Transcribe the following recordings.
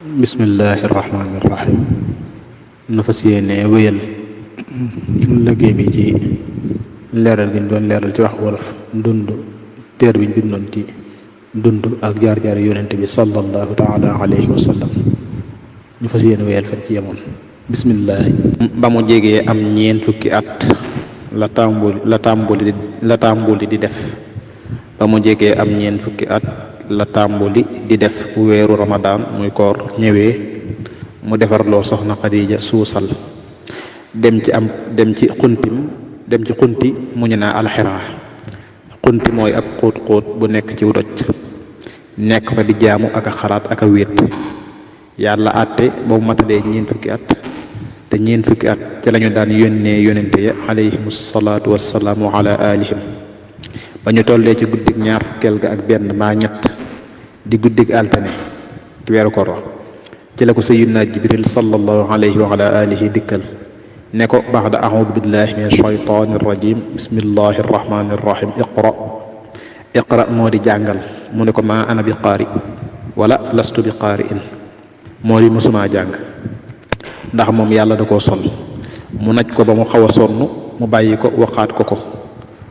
bismillahi irrahmani irrahim na fas yéene wéyal liggéey bi ci leeral gi ñu doon leeral ci wax wolof dund téer bi ñu bindoon ci dund ak jaar-jaar yonent bi sallallahu taala alayhi wa sallam ñu fas yéene wéyal fañ ci yemoon. bismillahi ba mu jegee am ñeent fukki at la tàmbuli di def ba mu jegee am ñeent fukki at la tàmbuli di def bu weeru ramadaan muy koor ñëwee mu defarloo soxna Xadija suusal dem ci xunti mu ñu naa alxiraa. xunti mooy ab xóot bu nekk ci doj nekk fa di jaamu ak a xalaat ak a wéet. yàlla àtte ba mu matalee ñeent fukki at te ñeent fukki at ca lañu daan yónnee yónnente ya alayhim salaatu wassalaamu ala alihim ba ñu tollee ci guddig ñaar fukkeel ga ak benn mbaa ñett di guddig altine ci weeru koor ci la ko sayyidina jibril sallallahu alayhi wa ala alihi dikkal ne ko baxda a'uudu billahi min ashaytaani rajim bismillahi arrahmani irrahim iqra moo di jàngal mu ne ko maa ana bi qaari wala lastu bi qaari in moo di mësumaa jàng ndax moom yàlla da koo sol mu naj ko ba mu xaw a sonn mu bàyyi ko waxaat ko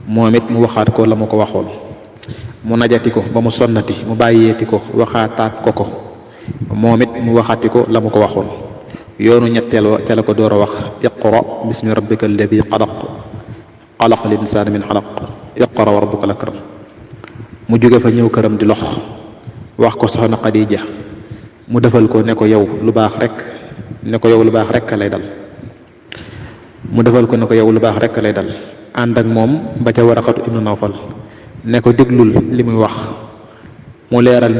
moom it mu waxaat ko la ma ko waxoon mu najati ko ba mu sonnati mu bàyyeeti ko waxaataat ko moom it mu waxati ko la ma ko waxoon. yoonu ñetteel wa ca la ko door a wax iqra bismi rabbika alladi xalaqal insaana min xalaq iqra wa rabbukal akram. mu jóge fa ñëw këram di lox wax ko soxna Xadija mu defal ko ne ko yow lu baax rek lay dal mu defal ko ne ko yow lu baax rek lay dal ànd ak moom ba ca Waraqatu ibnu Nawfal ne ko déglul li muy wax mu leeral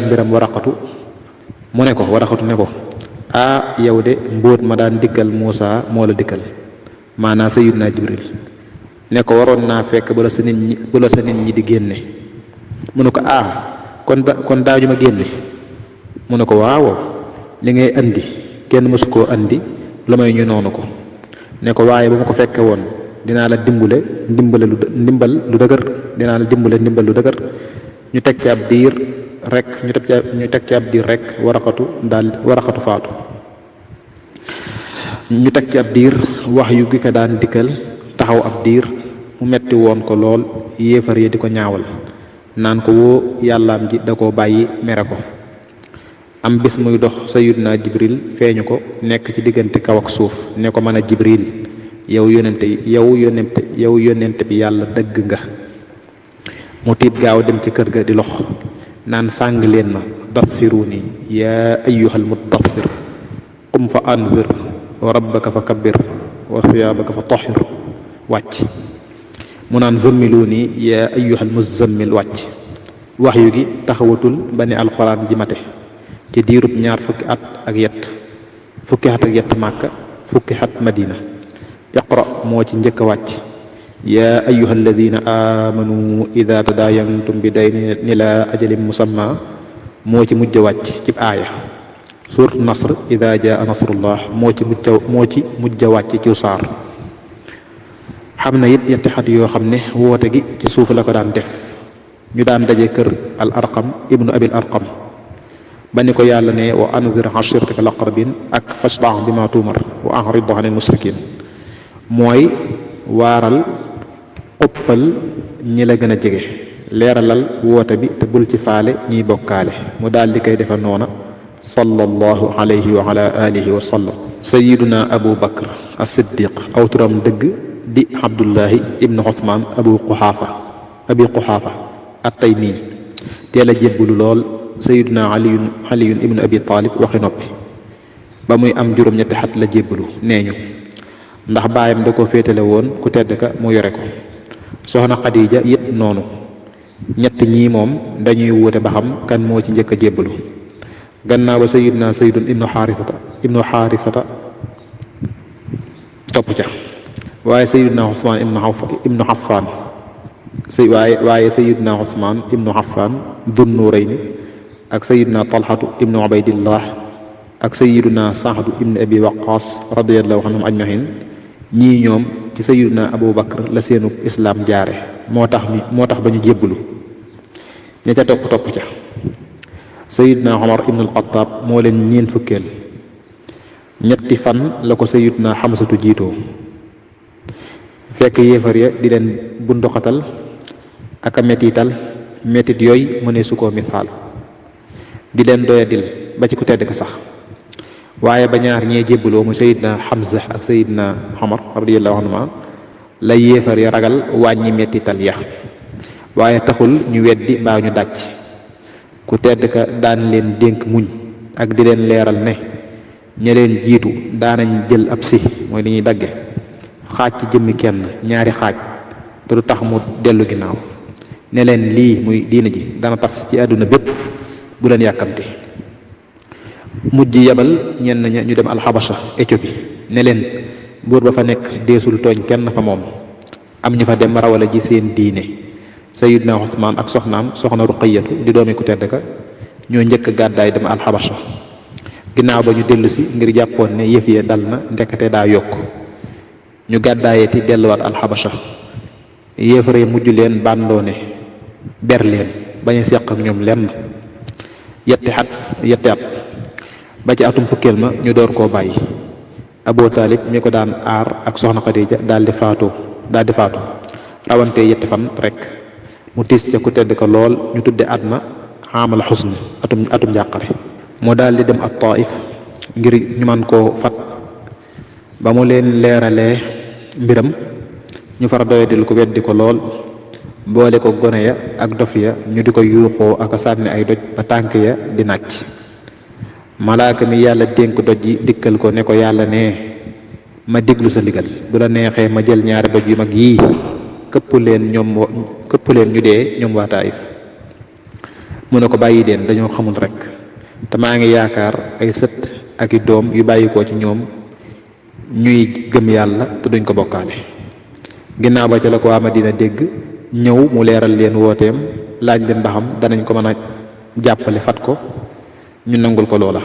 mbiram Waraqatu mu ne ko Waraqatu ne ko yow de mbóot ma daan dikkal Muusa moo la dikkal maanaa sayyidina Jibril ne ko waroon naa fekk bu la sa nit ñi di génne mu ne ko kon daañu ma génne mu ne ko waaw li ngay andi kenn mësu koo andi lu may ñu noonu ko ne ko waaye ba ma ko fekke woon dinaa la ndimbal lu dëgër ñu teg ci ab diir rek Waraqatu faatu. ñu teg ci ab diir wax yu gi ko daan dikkal taxaw ab diir mu metti woon ko lool yéefar yi di ko ñaawal naan ko woo yàllaam ji da koo bàyyi mere ko. am bis muy dox sayyidina Jibril feeñu ko nekk ci diggante kaw ak suuf ne ko mën a Jibril yow yónnente bi yàlla dëgg nga. mu tiit gaaw dem ci kër ga di lox naan sàng leen ma daffiruni yaa ayyuhal muddaffir qum fa anzir wa rabbaka fa kabbir wa thiyaabaka fa tahhir wàcc. mu naan zammiluni yaa ayyuhal muzzammil wàcc. wax yu gi taxawatul ba ne alxuraan ji mate ci diirub ñaar fukki at ak yett Màkka fukki at Madina. iqra moo ci njëkk a wàcc yaa ayyuha alladina amanu ida tadaayantum bi daynin ila ajalin musamma moo ci mujj a wàcc ci aaya. suuratu nasr ida jaa nasrullah moo ci mujj a wàcc ci saar. xam na it yetti xat yoo xam ne woote gi ci suuf la ko daan def ñu daan daje kër al arqam ibnu abil arqam ba ni ko yàlla ne wa anzir ashiratak al aqrabin ak fasda bi ma tuumar wa a'rid anil mushrikin mooy waaral xuppal ñi la gën a jege leeralal woote bi te bul ci faale ñiy bokkaale mu daal di koy defa noona sallallahu alayhi wa ala alihi wa sallam. sayyiduna abu bakr as-siddiq aw turam dëgg di abdullahi ibnu usman abi quxaafa at-taymi teel a jébbalu lool. sayyiduna aliyun ibnu abi taalib waxi noppi ba muy am juróom-ñetti xat la jébbalu nee ñu ndax baayam da ko féetale woon ku tedd ka mu yore ko. soxna Xadija it noonu ñett ñii moom dañuy wuute ba xam kan moo ci njëkk a jébbalu. gannaaw ba sayyiduna Zaydun ibnu xaarisata topp ca waaye sayyiduna Usmaan ibnu Affaan waaye sayyiduna Usmaan ibnu Affaan dun nuurayni ak sayyiduna Talhatu ibnu Ubaydillah ak sayyiduna Saadu ibnu Abi Waqqaas radiyallahu anhum ajmahin ñii ñoom ci sayyiduna Abu Bakr la seenu islaam jaare moo tax ba ñu jébbalu ña ca topp ca sayidna Omar ibnul Xattaab moo leen ñeen fukkeel. ñetti fan la ko sayidna Xamsatu jiitoo, fekk yéefar ya di leen bunduxatal ak a mettital mettit yooyu mënee su koo misaal, di leen doyadil ba ci ku tedd ka sax. waaye ba ñaar ñee jébbaloo mu sayidna Xamsa ak sayidna Omar radiyallahu anhuma la yéefar ya ragal wàññi mettital ya, waaye taxul ñu weddi mbaa ñu dàcc. ku tedd ka daan leen dénk muñ ak di leen leeral ne ña leen jiitu daanañ jël ab si mooy li ñuy dagge xaaj ci jëmmi kenn ñaari xaaj te du tax mu dellu ginnaaw, ne leen lii muy diina ji dana tas ci àdduna bépp, bu leen yàkkamti. mujj yabal ñenn ña ñu dem alxabasa Éthiopie, ne leen buur ba fa nekk deesul tooñ kenn fa moom. am ñu fa dem rawale ji seen diine. sayidna Usmaan ak soxnaam soxna Ruqayatu di doomi ku tedd ka ñoo njëkk gàddaay dem alxabasa. ginnaaw ba ñu dellu si ngir jàppoon ne yëf ya dal na, ndekete daa yokk. ñu gàddaayeti delluwaat alxabasa. yéefare mujj leen bàndoone ber leen bañ a seq ak ñoom lenn yetti at ba ci atum fukkeel ma ñu door koo bàyyi. Abu Taalib mi ko daan aar ak soxna Xadija daal di faatu rawante yetti fan rek. mu tiis ca ku tedd ko lool, ñu tudde at ma xaamal xusn, atum njàqare. mu daal di dem ak Taif ngir ñu man koo fat. ba mu leen leeralee mbiram ñu far doyadil ko weddi ko lool, boole ko gone ya ak dof ya ñu di ko yuuxoo ak sànni ay doj ba tànk ya di nàcc. malaaka mi yàlla dénk doj yi dikkal ko ne ko yàlla ne ma diglu sa ndigal, bu la neexee ma jël ñaari doj yu mag yii këpp leen ñu dee ñoom waa Taif. mu ne ko bàyyi leen, dañoo xamul rek, te maa ngi yaakaar ay sët ak i doom yu bàyyikoo ci ñoom ñuy gëm yàlla te duñ ko bokkaale. ginnaaw ba ca la ko waa Madina dégg, ñëw mu leeral leen wooteem, laaj leen ba xam danañ ko mën a jàppale fat ko. ñu nangul ko loola,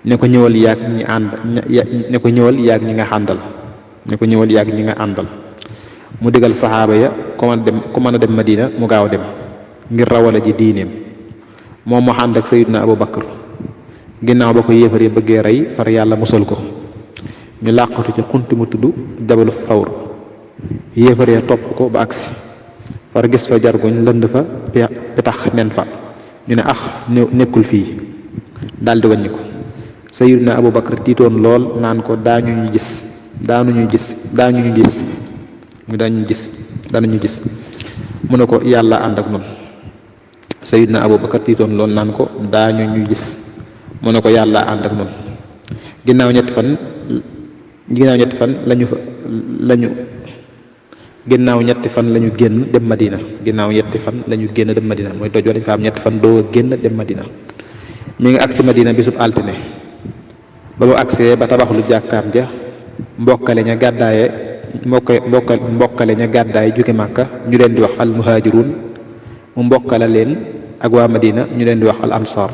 ne ko ñëwal yaag ñi nga àndal. mu digal saxaaba ya ku mën a dem Madina mu gaaw dem ngir rawale ji diineem. moom mu ànd ak sayidna Abu Bakar. ginnaaw ba ko yéefar yi bëggee rey, far yàlla musal ko. ñu làqatu ci xunti mu tudd jabalu Sawr. yéefar ya topp ko ba agsi, far gis fa jargoñ lënd fa petax nen fa. ñu ne nekkul fii, daldi wàññi ko. sayidna Abu Bakar tiitoon lool, naan ko daañu gis mu ne ko yàlla ànd ak noonu. sayidna Abu Bakar tiitoon lool, naan ko daañu ñu gis mu ne ko yàlla ànd ak noonu. ginnaaw ñetti fan lañu génn dem Madina. mooy toj wa dañ fa am ñetti fan doo génn dem Madina. mi ngi agsi Madina bisub altine. ba mu agsee ba tabax lu jàkkaam ja, mbokkale ña gàddaay jóge Màkka ñu leen di wax al muhaajiruun, mu mbokkale leen ak waa Madina ñu leen di wax al ansaar.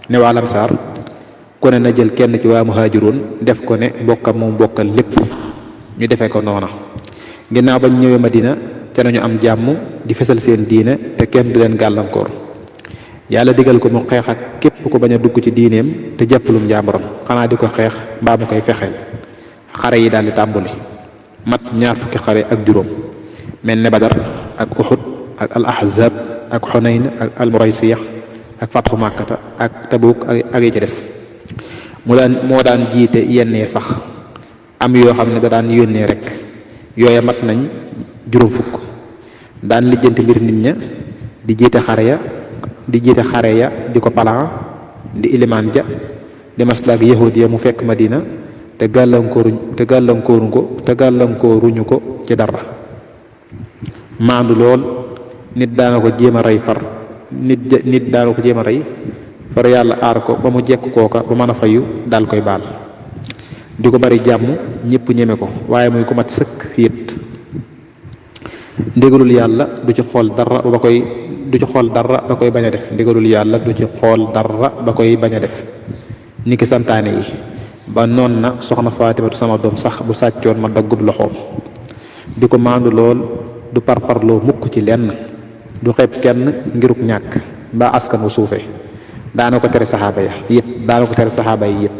ne waa al ansaar ku ne na jël kenn ci waa muhaajiruun def ko ne mbokkam moom mbokkal lépp, ñu defee ko noona. ginnaaw bañ ñëwee Madina te nañu am jàmm di fesal seen diine te kenn du leen gàllankoor. yàlla digal ko mu xeex ak képp ko bañ a dugg ci diineem te jàppalum njàmbaram, xanaa di ko xeex mbaa mu koy fexeel. xare yi daal di tàmbali, mat 20 xare ak juróom, mel ne Badar ak Uhud ak al Ahzab ak Xunayn ak al Muraysiya ak Fathu Makkata ak Tabuk ak yi ci des. moo daan jiite yenn sax, am yoo xam ne da daan yónnee rek, yooya mat nañ 50. daan lijjanti mbir nit ña, di jiite xare ya di ko palan, di ilimaan ja, di maslaak yahud ya mu fekk Madina te gàllankooruñu ko ci dara. maandu lool, nit daana ko jéem a rey far yàlla aar ko ba mu jekk kooka ba mën a fayu daal koy baal. di ko bari jàmm, ñépp ñeme ko, waaye muy ko mat sëkk yit. ndigalul yàlla du ci xool dara ba koy bañ a def. niki santaane yi, ba noon na soxna Faatimatu sama doom sax bu sàccoon ma daggub loxoom. di ko maandu lool, du parparloo mukk ci lenn, du xeeb kenn ngiruk ñàkk mbaa askan wu suufe. daana ko tere saxaaba ya it daana ko tere saxaaba yi it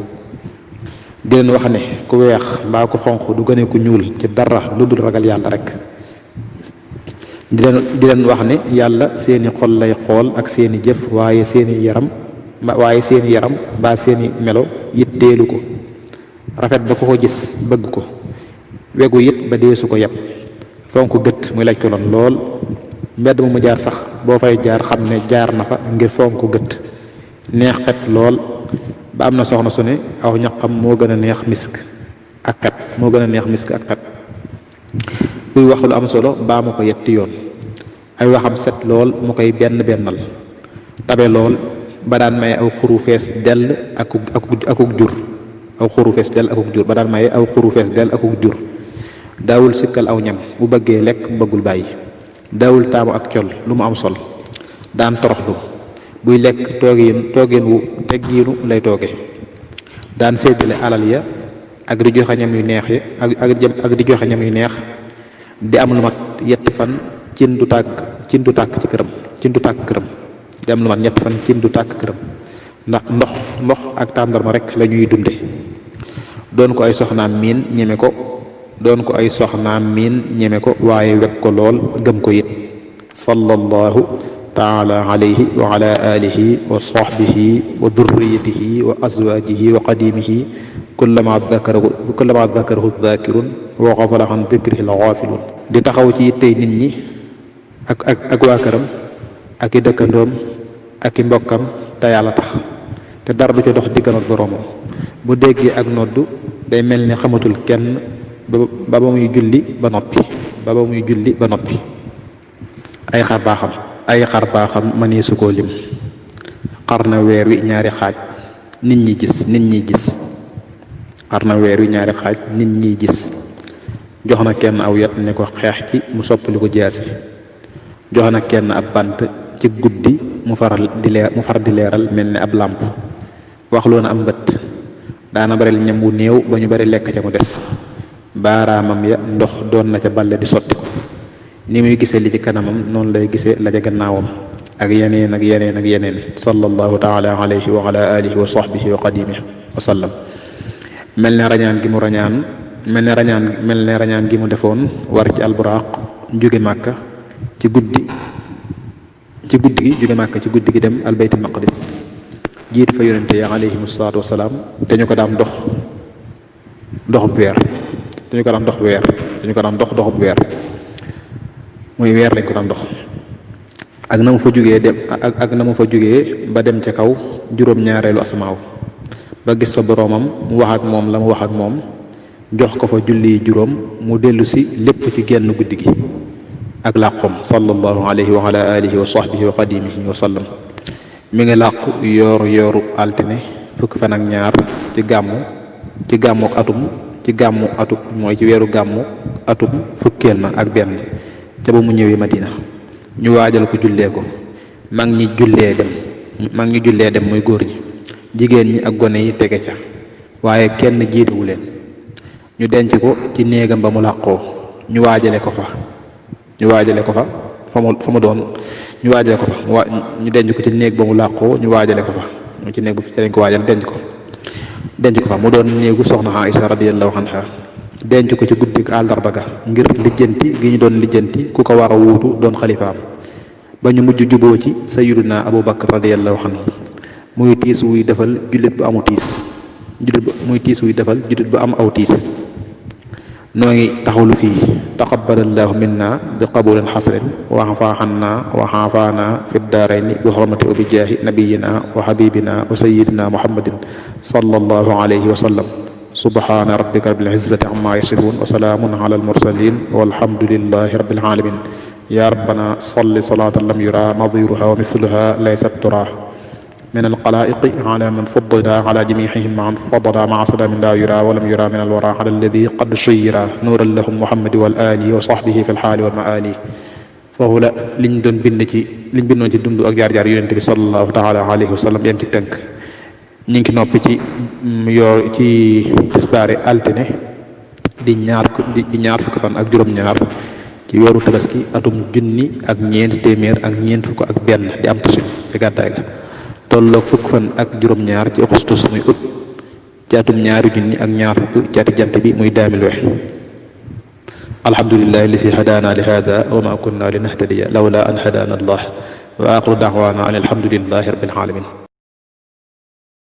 di leen wax ne ku weex mbaa ku xonq du gëne ku ñuul ci dara lu dul ragal yàlla rek. di leen wax ne yàlla seeni xol lay xool ak seeni jëf waaye seeni yaram mbaa seeni melo yitteelu ko. rafet ba ko gis bëgg ko, wegu it ba deesu ko yeb, fonk gët muy laj toloon lool. mbedd mu jaar sax boo fay jaar xam ne jaar na fa ngir fonk gët. neex xet lool ba am na soxna su ne aw ñaqam moo gën a neex misk ak xet. kuy wax lu am solo baa mu ko yetti yoon. ay waxam set lool mu koy bennal. tabe lool ba daan maye aw xuru fees dell akuk jur ba daan maye aw xuru fees dell akuk jur. daawul sikkal aw ñam bu bëggee lekk bëggul bàyyi. daawul taamu ak col lu mu am sol. daan toroxlu buy lekk toogeen wu teggiinu lay tooge. daan séddale alal ya ak di joxe ñam yu neex yi ak di joxe ñam yu neex. di am lu mat yetti fan cin du tàkk ci këram di am lu mat ñetti fan cin du tàkk këram ndax ndox ak tàndarma rek la ñuy dunde. doon ko ay soxnaam miin ñeme ko waaye wekk ko lool gëm ko it. sallallahu taala alayhi wa ala alihi wa sahbihi wa durriyatihi wa azwajihi wa qadimihi kullama dakarahu dhakirun wa ghafala an dhikrihi al-ghafilun. di taxaw ci yittey nit ñi ak waa këram ak i dëkkandoom ak i mbokkam te yàlla tax, te dara du ci dox diggam ak boroomam. bu déggee ak noddu day mel ni xamatul kenn ba muy julli ba noppi. ay xar baaxam mënee su koo lim. xar na weer wi ñaari xaaj nit ñi gis. xar na weer wi ñaari xaaj nit ñi gis. jox na kenn aw yat ne ko xeex ci mu soppali ko jaasi. jox na kenn ab bant ci guddi mu far di leeral mel ni ab làmp. waxloo na am mbët daana bari ñam wu néew ba ñu bari lekk ca mu des. baaraamam ya ndox doon na ca balle di sotti ko. ni muy gisee li ci kanamam noonu lay gisee la ca gannaawam ak yeneen sallallahu taala alayhi wa ala alihi wa sahbihi wa qadimihi wa sallam. mel ne rañaan gi mu defoon war ci alburaq jóge màkka ci guddi gi dem albaytul maqdis jiit fa yonente ya alayhimu salaatu wasalaam te ñu ko daan doxub weer muy weer lañ ko daan dox. ak na mu fa jógee ba dem ca kaw juróom-ñaareelu asamaaw ba gis fa boroomam mu wax ak moom la mu wax ak moom jox ko fa julli juróom mu dellu si lépp ci genn guddi gi ak làqoom sallallahu alayhi wa ala alihi wa sahbihi wa qadimihi wa sallam. mi ngi làqu yooru altine fukki fan ak ñaar ci gàmmu atum mooy ci weeru gàmmu atum fukkeel ma ak benn ca ba mu ñëwee Madina. ñu waajal ko jullee ko. mag ñi jullee dem muy góor ñi, jigéen ñi ak gone yi tege ca, waaye kenn jiitewu leen. ñu denc ko ci néegam ba mu làqoo. ñu waajale ko fa ñu denc ko ci néeg ba mu làqoo ñu waajale ko fa ci néeg bu fi lañ ko waajal denc ko fa mu doon néegu soxna Aïcha radiyallahu anha. denc ko ci guddik àllarba ga ngir lijjanti gi ñu doon lijjanti ku ko war a wuutu doon xalifaam ba ñu mujj juboo ci sayyiduna Abu Bakr radiyallahu anhu. muy tiis wuy defal jullit bu am aw tiis. noo ngi taxawlu fii taqabbalallahu minna bi qabulin xasrin wa afa anna wa xaafaana fi daarayni bi xormati wa bi jaahi nabiyina wa xabibina wa sayyidina muhammadin sallallahu alayhi wa sallam. subhaana rabbika rabbil izzati amma yasifun wa salaamun ala almursalin walhamdulillahi rabbil alamin. ya rabbana salli salatan lam yura nadiruha wa mithluha laysat tura min alxalaiqi ala man fuddila ala jamihihim man fadala maa salamin la yura wa lam yura min alwara ala alladi qad shuyira nuuran lahum muhammadi wal ali wa sahbihi fi lxaali wal maali. foofu la liñ bindoon ci dund ak jaar-jaar yonente bi sallallahu taala alayhi wa sallam yem ci tënk. ñu ngi noppi ci tisbaari altine di ñaar fukki fan ak juróom-ñaar ci weeru tabaski atum junni ak ñeent téeméer ak ñeent fukk ak benn di am tasin ci gàddaay ga tolloog fukk fan ak juróom-ñaar ci augustus muy août ci atum 2020 ci ati jant bi muy 2020. alhamdulillahi lasi hadana li hada wa ma kunna linahtadiya lawla an hadana allah wa axiru da'wana an alhamdulillahi rabbil alamin.